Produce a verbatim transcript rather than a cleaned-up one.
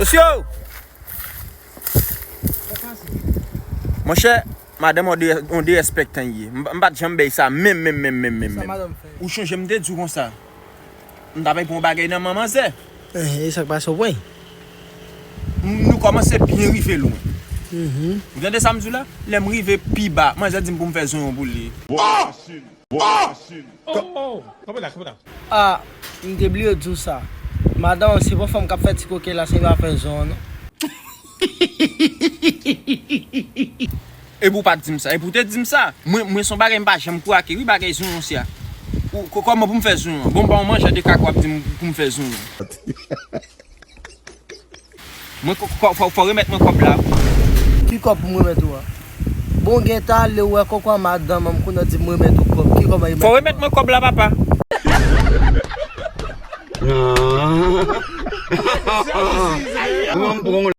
Mesye! Monchè, madanm on de, on derespektan ye. M, m pa t janm bay sa menm, menm, menm, menm, menm, menm. Ou chonje m te di w konsa. M ta pral pran yon bagay nan men manzè. Eh, e sa k pase w pran? M, nou kòmanse byen rive lwen. Mhm. Ou tande sa m di w la? Lè m rive pi ba, manzè di m pou m fè zonyon pou li. Bò masin. Bò masin. Oh, oh, oh. Kanpe la, kanpe la. Ah, m te bliye di w sa. Madanm, se pa fanm k ap fè ti koke la, se pa fè zonyon, non. Epi w pa t di m sa. Epi w te di m sa. Mwen, mwen se yon bagay m pa janm kwake, wi, bagay zonyon sa. Ou, kò-, kòman pou m fè zonyon? Bon, m pa yon manjè de kaka w ap di m pou m fè zonyon. Mwen, kò, kò, fò, fò remèt mwen kòb la. Ki kòb pou m remèt ou a? Bon, gen tan ale wè kòkò a madanm an, m konnen di m remèt ou kòb. Ki kòb a remèt ou a? Fò remèt mwen kòb la, papa. Mwen, m pran